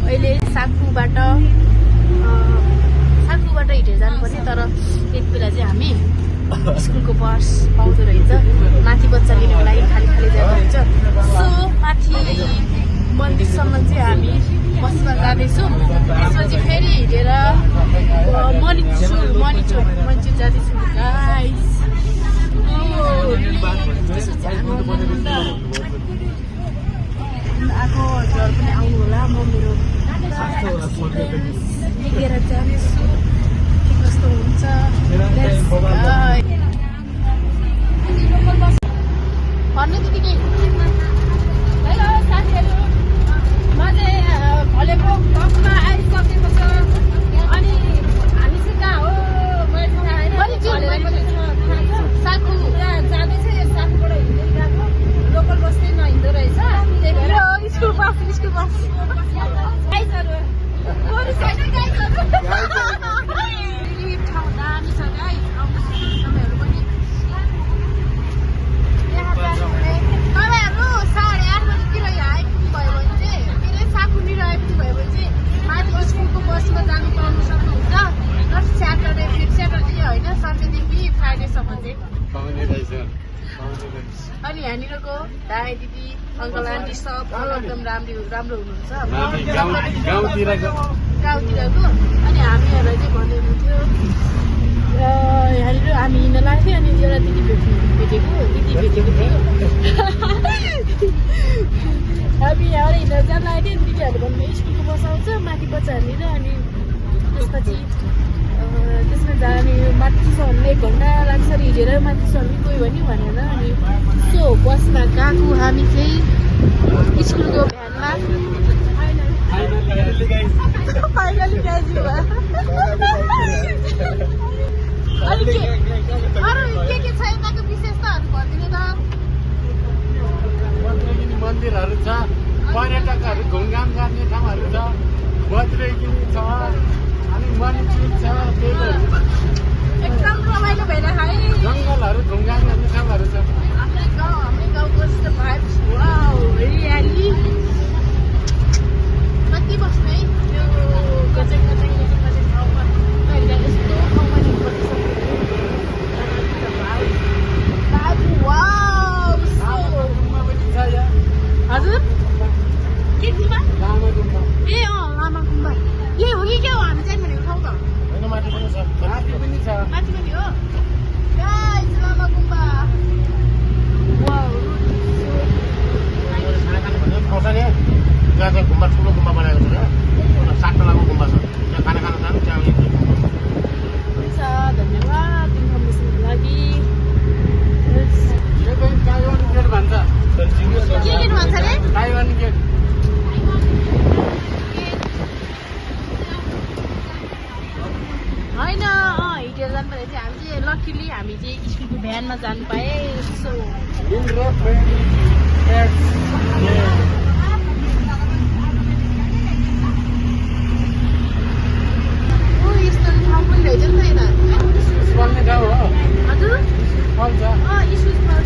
अहिले साकुबाट हिँडेर जानुपर्ने, तर त्यति बेला चाहिँ हामी स्कुलको बस पाउँदो रहेछ। माथि बच्चा लिनको लागि खाली खाली जग्गा हुन्छ। सो माथि मन्दिरसम्म चाहिँ हामी बसमा जाँदैछौँ। त्यसपछि फेरि हिँडेर मनिचोक जाँदैछौँ गाइस। आफूहरू पनि आउनु होला। म मेरो लिएर जानेछु के कस्तो हुन्छ। भन्नु दिदी के हेलो साथीहरू, म चाहिँ भोलिको बसमा आइसकेको छ। अनि हामी चाहिँ कहाँ हो साकु जाँदैछ। यो साकुबाट हिँड्दै गएको लोकल बस चाहिँ नहिँदो रहेछ। त्यही भएर स्कुल बस गाइजहरू ठाउँ दामी छ गाइज। तपाईँहरू पनि तपाईँहरू 8:30 बजीतिर आइपुग्नु भयो भने चाहिँ के अरे साकुनिर आइपुग्नु भयो भने चाहिँ माथि स्कुलको बसमा जानु पाउनु सक्नुहुन्छ। स्याटरडे होइन, सन्डेदेखि फ्राइडेसम्म चाहिँ। अनि यहाँनिरको दाई दिदी अङ्कल आन्टी सब एकदम राम्रो हुनुहुन्छ गाउँतिरको। अनि हामीहरूलाई चाहिँ भन्दै हुनुहुन्थ्यो यहाँनिर हामी हिँड्न लाग्थ्यो। अनि एउटा दिदी भेटेको थियो। हामी यहाँबाट हिँडेर जान लागेको थियो। दिदीहरूले भन्नु स्कुलको बस आउँछ माथि बच्चा हालेर। अनि त्यसपछि त्यसमा जाने माथि सर्ने 1 घन्टा लाग्छ हिँडेर माथि सर्ने कोही भने भनेर। अनि सो बसमा गएको हामी चाहिँ स्कुलको भ्यानमा फाइनली गाइजु भयो। अनि अरू के छ यताको विशेषताहरू भनिदिनु त। मन्दिरहरू छ, पर्यटकहरू घुमघाम गर्ने ठाउँहरू छ, बज्रेगिरी छ, अनि मनिचुक छ। एकदम रमाइलो भइरहेको है। जङ्गलहरू घुमघाम गर्ने ठाउँहरू छ। हाम्रै गाउँको जस्तो भाइब्स। वाउ हरियाली कति बस्नु है त्यो गजक ठाउँमा। कहिले यस्तो ठाउँमा हिँड्नुपर्छ। हजुर के गुम्बा? ए लामा गुम्बा। यही हो कि क्या हो हामी चाहिँ भनेको ठाउँ त? माथि पनि छ। माथि पनि हो गाइस लामा गुम्बा। त्यहाँ गुम्बा ठुलो गुम्बा बनाएको छ। 7 तलाको गुम्बा छ। त्यहाँ खाना खान जानु। त्यहाँ हुन्छ। धन्यवाद इन्फर्मेसनको लागि। ताइवान गेट भन्छ। के गेट भन्छ रे? Taiwan gate. होइन हिँडेर जानुपर्ने चाहिँ हामी चाहिँ लकिली हामी चाहिँ स्कुलको भ्यानमा जानु पाएँ। सो यस्तो ठाउँ पनि रहेछ नि त यता। हजुर इस्कुस पाउँछ।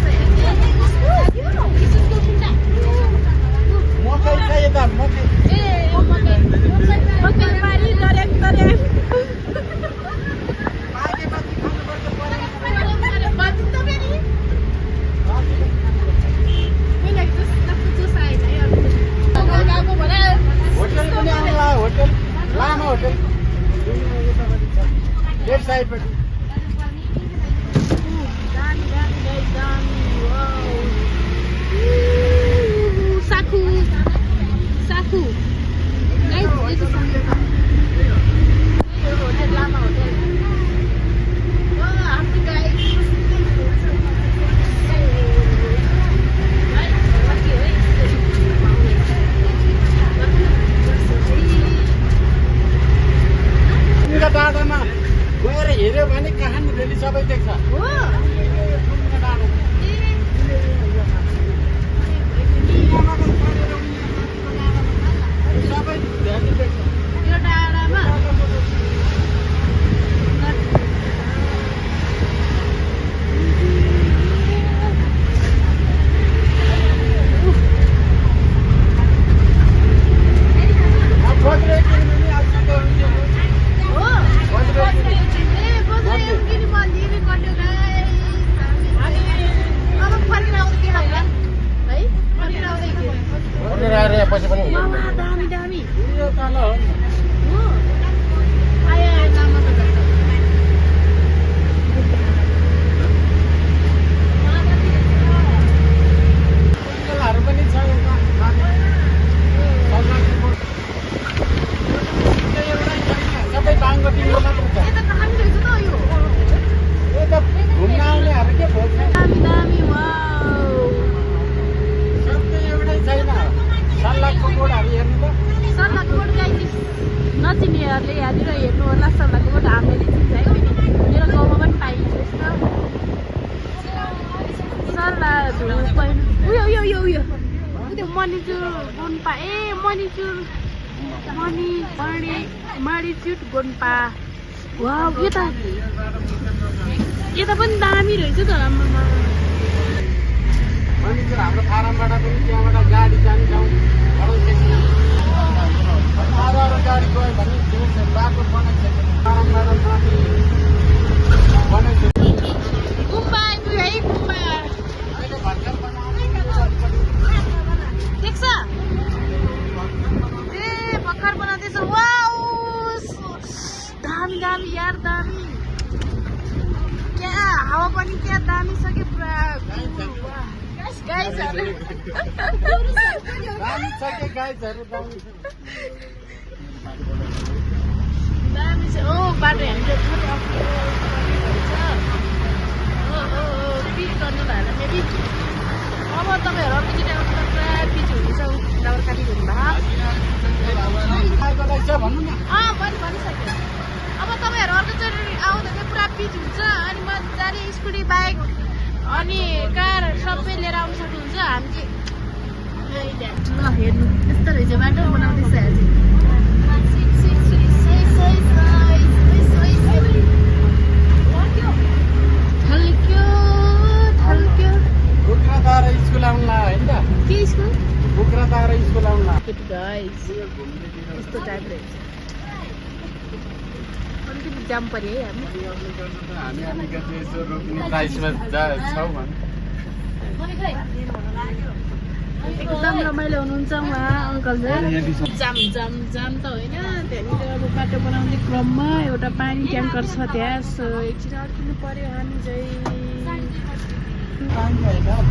लामा होटल लेफ्ट साइडपट्टि। साकु होटल लामा होटल। हाम्रो गाइस टाढामा गएर हेऱ्यो भने रे पछि पनि हुँदैन। मामा दामी दामी यो तल हो नि। हो आयो आयो लामा त जान्छ जङ्गलहरू पनि छ यता माथि। एउटै छैन, सबै बाङ्गो टिङ्गो मात्र छ। यता दामी रहेछ त यो यो त घुम्न आउनेहरू के भोज खान्छ। दामी दामी वाउ सबै एउटै छैन। सल्लाहको बोर्डहरू हेर्नु त। सल्लाहको बोट गाइस नचिन्नेहरूले यहाँनिर हेर्नु होला सल्लाहको बोट हामीले चिन्छ है फेरि मेरो गाउँमा पनि पाइन्छ यस्तो सल्लाह उयो उयो उयो उयो त्यो मणिचुर गुन्पा ए मणिचुर मणिचुर गुन्पा वाउ यता पनि दामी रहेछ त आम्मामा अनि चाहिँ हाम्रो फारमबाट पनि त्यहाँबाट गाडी जाने ठाउँ अरू गाडी गयो भने बाटो बनाइसक्यो। फारमबाट माथि बनाइसक्यो। गुम्बा आइपुग्यो है गुम्बा अहिले भर्खर बनाउने देख्छ ए भर्खर बनाउँदैछ वाउ दामी दामी यार दामी क्या हावा पनि क्या दामी छ कि पुरा गाइसहरू दामी छ के गाइजहरू दामी छ। दामी छ ओ बाटो हेर्नु पिच गर्नु भएन फेरि अब तपाईँहरू अलिकति आउँछ पुरा पिच हुनेछ दाउरकाटी घुम्नु आएको रहेछ भन्नु न। मैले भनिसकेँ अब तपाईँहरू अर्कोचोटि आउँदा चाहिँ पुरा पिच हुन्छ अनि मजाले स्कुटी बाइक अनि कार सबै लिएर आउनु सक्नुहुन्छ हामी चाहिँ ल हेर्नु यस्तो रहेछ बाटो बनाउँदैछ बुक्रादार स्कुल आउनुला होइन त। के स्कुल बुक्रादार स्कुल आउनुला। यस्तो टाइप रहेछ अलिकति जाम पऱ्यो है हामी हामी अलिकति यसो रोक्ने प्राइसमा छौँ भने एकदम रमाइलो हुनुहुन्छ उहाँ अङ्कल चाहिँ जाम जाम जाम त होइन त्यहाँनिर अब बाटो बनाउने क्रममा एउटा पानी ट्याङ्कर छ त्यहाँ सो एकछिन अड्किनु पर्यो हामी चाहिँ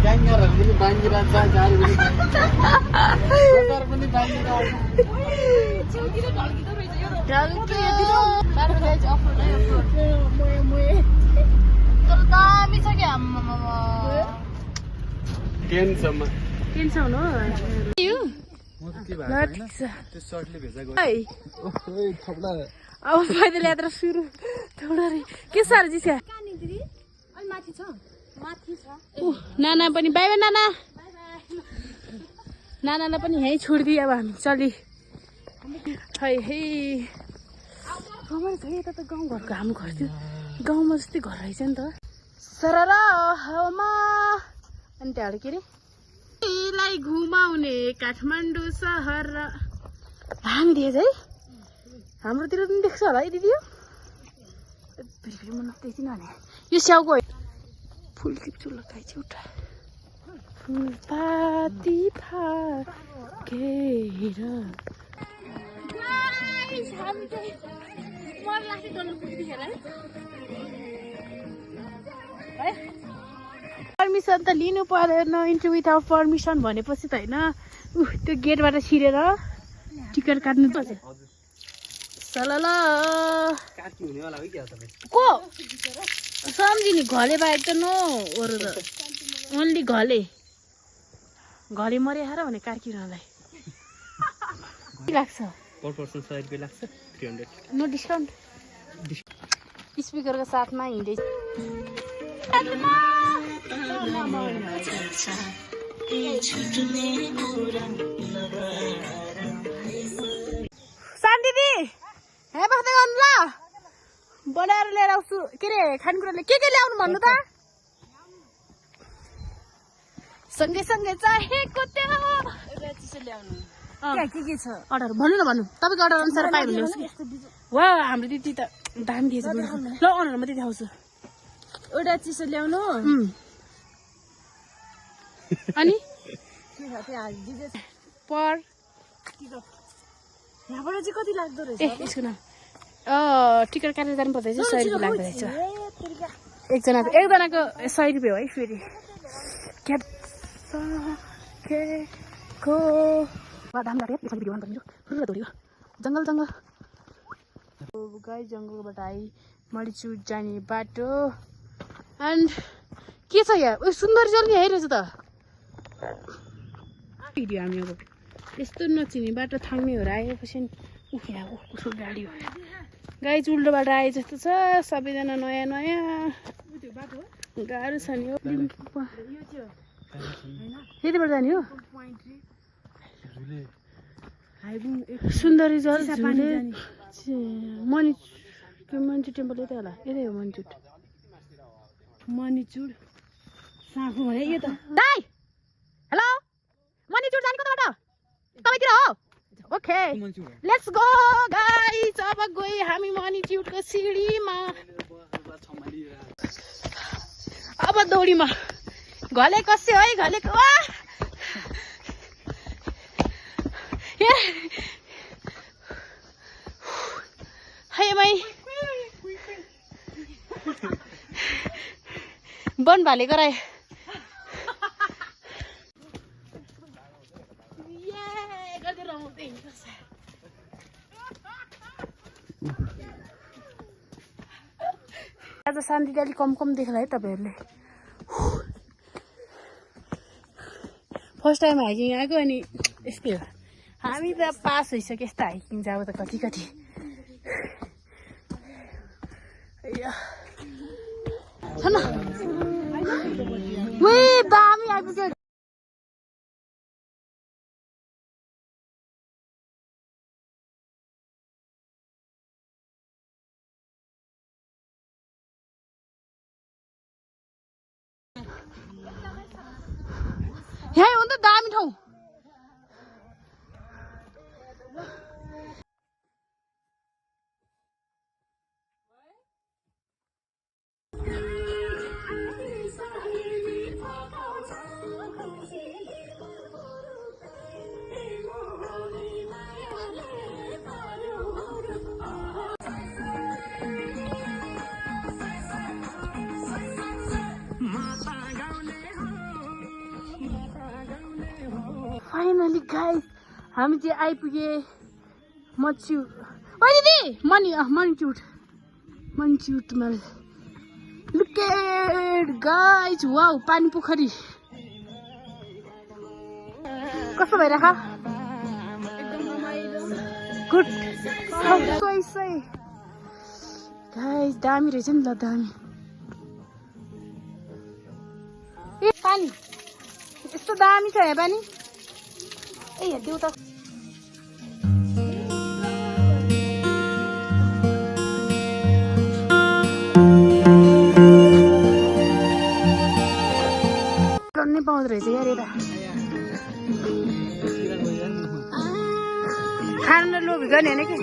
ग्याङ्गरहरू पनि बाङ्गिरहेको छ गाडी पनि बाङ्गिरहेको तर दामी छ क्या आम्मामा 10 सम्म। टेन्सन हो अब पैदल यात्रा सुरु थोडा के साह्रो चिज नाना पनि बाई बाई नाना नानालाई पनि यहीँ छोडिदियो अब हामी चलि है है गाउँमा छ यता त गाउँघरको हाम्रो घर थियो गाउँमा जस्तै घर रहेछ नि त सरर हावामा अनि त्यहाँबाट के अरे लाई घुमाउने काठमाडौँ सहर धान दिएछ है हाम्रोतिर पनि देख्छ होला है दिदी फेरि मन देख्दिन भने यो स्याउको फुल टिप्छु लगाइछ एउटा फुलपाती फाकेर पर्मिसन त लिनु परेन इन्ट्री विथआउट पर्मिसन भनेपछि त होइन त्यो गेटबाट छिरेर टिकट काट्नु पर्छ चल को सम्झिने घले बाहेक त नो अरू त ओन्ली घले घले मरे आएर भने कार्किरहलाई लाग्छ पर पर्सन 100 रुपैयाँ लाग्छ 300 नो डिस्काउन्ट स्पिकरको साथमा हिँड्दै सान दिदी यहाँ बस्दै गर्नु ल बनाएर लिएर आउँछु के अरे खानेकुराले के ल्याउनु भन्नु त सँगै सँगै चाहेको त्यो एउटा चिसो ल्याउनु के छ अर्डर भन्नु न भन्नु तपाईँको अर्डर अनुसार पायो भने ल्याउँछु वा हाम्रो दिदी त दाम दिएछ ल अनर मात्रै देखाउँछु एउटा चिसो ल्याउनु अनि पर यहाँबाट चाहिँ कति लाग्दो रहेछ यसको नाम टिकट काटेर जानुपर्दा चाहिँ 100 रुपियाँ लाग्दो रहेछ एकजनाको 100 रुपियाँ है फेरि बादाम लाग्यो यसरी भिडियो गर्नु पुरा दौड्यो जङ्गल गाई जङ्गलबाट आई मणिचुट जाने बाटो एन्ड के छ यहाँ सुन्दर जल हेरेछ त भिडियो हामी अब यस्तो नचिने बाटो थाङ्ने हो र आएपछि उसको गाडी हो गाई उल्टो बाटो आए जस्तो छ सबैजना नयाँ गाह्रो छ नि हो यतिबाट जाने हो सुन्दरी जल मणिचुट टेम्पल यतै होला यतै हो मणिचुट साँखु है यो त दाइ हेलो मणिचुट जाने कता बाटो तपाईँतिर हो ओके लेट्स गो गाइस अब गई हामी मणिचुटको सिडीमा अब दौडीमा घले कस्यो है घलेको है मै बन भाले गराए आज शान्ति अलिक कम देख्ला है तपाईँहरूले फर्स्ट टाइम हाइकिङ आएको अनि यस्तै हो हामी त पास भइसक्यो यस्तो हाइकिङ जाब त कति छ न दामी आइपुग्यो यहाँ हो नि त दामी ठाउँ फाइनली गाइस हामी चाहिँ आइपुगे मणिचुटमा लुक एट गाइस वाउ पानी पोखरी कस्तो भइराख गुड गाइस दामी रहेछ नि ल दामी ए पानी यस्तो दामी छ यहाँ पानी ए हेर्देऊ त नै पाउँदो रहेछ यार यता खानु लोभी गर्ने होइन कि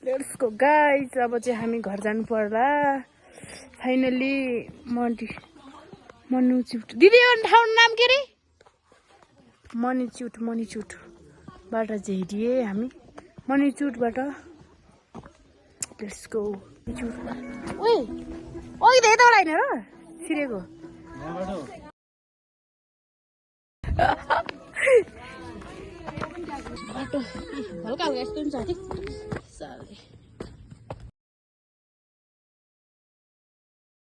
लेट्सको गाइस अब चाहिँ हामी घर जानु पर्ला फाइनली मणिचुट दिदी यो ठाउँ नाम के रे मणिचुटबाट चाहिँ हिँडिए हामी मणिचुटबाट लेट्स गो ओइ यताबाट होइन र छिरेको बाटो हल्का हल्का यस्तो पनि छ